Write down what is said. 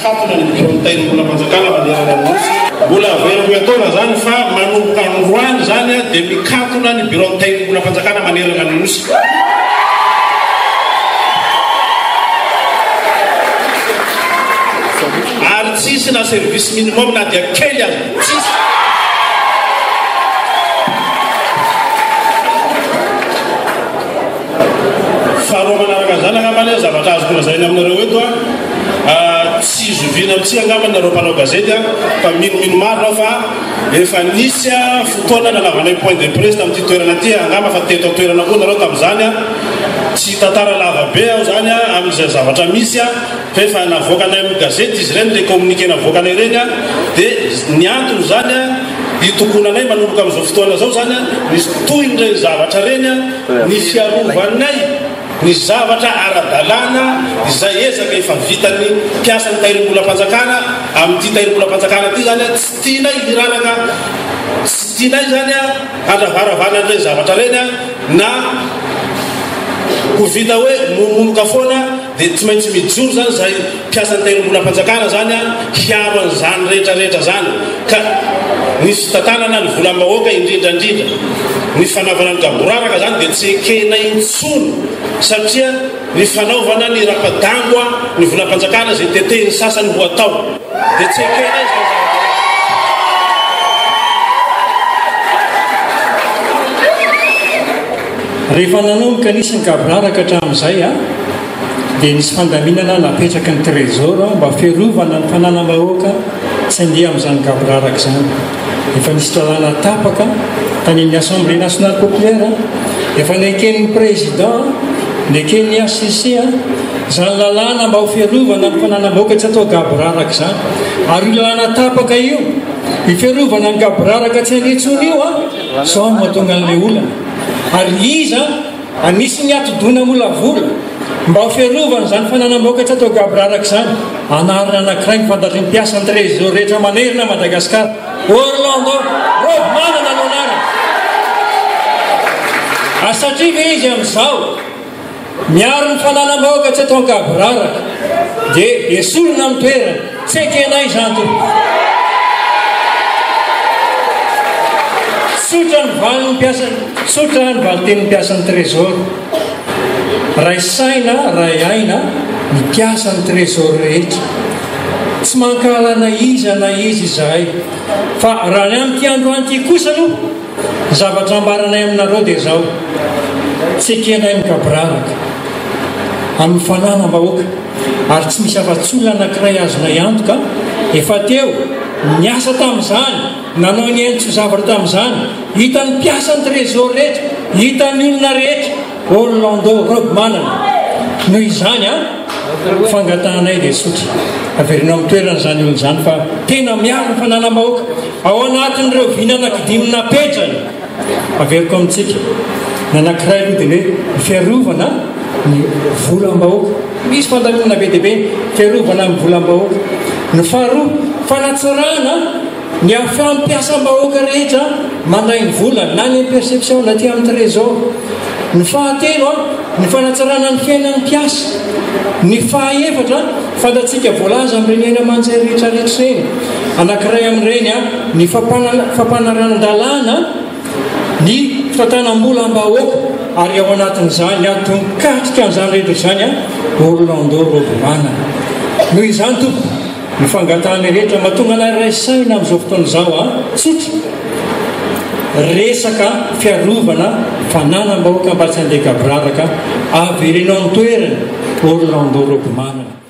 Mikatona ny biraon'ny Tahirimbolam-panjakana manerana ny Nosy. Mbola averiko etoana izany fa manomboka androany izany dia mikatona ny biraon'ny Tahirimbolam-panjakana manerana ny Nosy. Ary tsy hisy na service minimum na dia kely aza. Tsisy. Faharoa manaraka an'izany angamba ny zavatra azoko lazaina aminareo eto an, tsy zoviana amintsika angamba nareo mpanao gazety an, fa minomino marina aho fa efa nisy fotoana nanaovanay point de presse tamin'ity toerana ity, angamba fa teto an-toerana koa nareo tamin'izany an, tsy hitantara lava be aho izany an amin'izay zavatra misy an, fa efa navoakanay amin'ny gazety izy ireny, ilay communiqué navoakanay ireny an, dia ny antony izany an, hitokonanay manomboka amin'izao fotoana izao izany an, misy tohin'ireny zavatra ireny an, ny fiarovanay ny zavatra ara-dalàna izay ezaka efa vitan'ny mpiasan'ny Tahirimbolam-panjakana amin'ity Tahirimbolam-panjakana ity izany tsy tianay hiraraka, tsy tianay izany handravaravana an'ireny zavatra ireny na ho vita hoe momonoka foana. Dia tsy maintsy mijoro izany izahay mpiasan'ny tahirim-bolam-panjakana izany hiaro an'izany rehetra rehetra izany ka ny fitantanana ny volam-bahoaka indrindra indrindra ny fanaovana ny gaboraraka izany dia tsy ekena intsony satria ny fanaovana ny rapa-dango ny volam-panjakana izay tetehin'ny sasany ho atao dia tsy ekena izany zavatra izany. Rehefa nanomboka nisy ny gaboraraka hatramin'izay dia nisy fandaminana napetraky ny Trésor mba fiarovana ny fananam-bahoaka tsy handeha amin'izany gaboraraka izany. Efa nisy lalàna tapaka tany amin'ny Assemblée Nationale Populaire, efa neken'ny Président, neken'ny HCC izany lalàna mba ho fiarovana ny fananam-bahoaka tsy atao gaboraraka izany. Ary io lalàna tapaka io, io fiarovana ny gaboraraka tsy handeha intsony io, izao no mahatonga an'ilay olana. Ary iza anisan'ny atidoha namolavola mba ho fiarovana izany fananam-bahoaka tsy atao gaboraraka izany? Anarana anankiray ny fantatry ny mpiasan'ny Trésor rehetra manerana Madagasikara, Orlando Robimanana no anarany. Ary satria ve izy amin'izao Miaro ny fananam-bahoaka tsy atao an-kaboraraka dia esorina amin'ny toerany. Tsy ekenay izany tompoko. Tsotra ny valin'ny mpiasa, tsotra ny valin-tenin'ny mpiasan'ny Trésor. Ray saina, ray aina ny mpiasan'ny Trésor rehetra. Tsy mankahala na iza na iza izahay. Fa raha ny amin'ity androany ity kosa aloha, Ny zavatra ambaranay aminareo dia izao, tsy ekenay ny gaboraraka amin'ny fananam-bahoaka ary tsy misy afa-tsy olona anankiray azonay antoka efa teo, niasa tamin'izany, nanao ny ainy tsy ho zavatra tamin'izany, hitan'ny mpiasan'ny Trésor rehetra, hitan'ny olona rehetra, Orlando Robimanana. Noho izany, fangatahanay dia tsotra, avereno amin'ny toerany izany olona izany fa tena miaro ny fananam-bahoaka. Ao anatin'ireo vina anankidimy napetrany, averiko amintsika, ny anankiray aloha dia ny hoe ny fiarovana ny volam-bahoaka. Misy fandaminana be dia be ny fiarovana ny volam-bahoaka. Ny faharoa, fanatsarana ny ahafahan'ny mpiasam-bahoaka rehetra mandray ny volany na any amin'ny perception na aty amin'ny trésor. Ny fahatelo, ny fanatsarana ny fiainan'ny mpiasa. Ny fahaefatra, fantatsika voalaza amin'ireny haino aman-jery rehetra rehetra ireny. Anankiray amin'ireny, ny fampanarahan-dalàna ny fitantanam-bolam-bahoaka ary ao anatin'izany ato mikatrika an'izany rehetra izany Orlando Robimanana. Noho izany tompoko, Ny fangatahana rehetra mahatonga anay hiray saina amin'izao fotoana izao a! Tsotra! Resaka fiarovana fananam-bahoaka mba tsy handeha gaboraraka, avereno amin'ny toerany, Orlando Robimanana.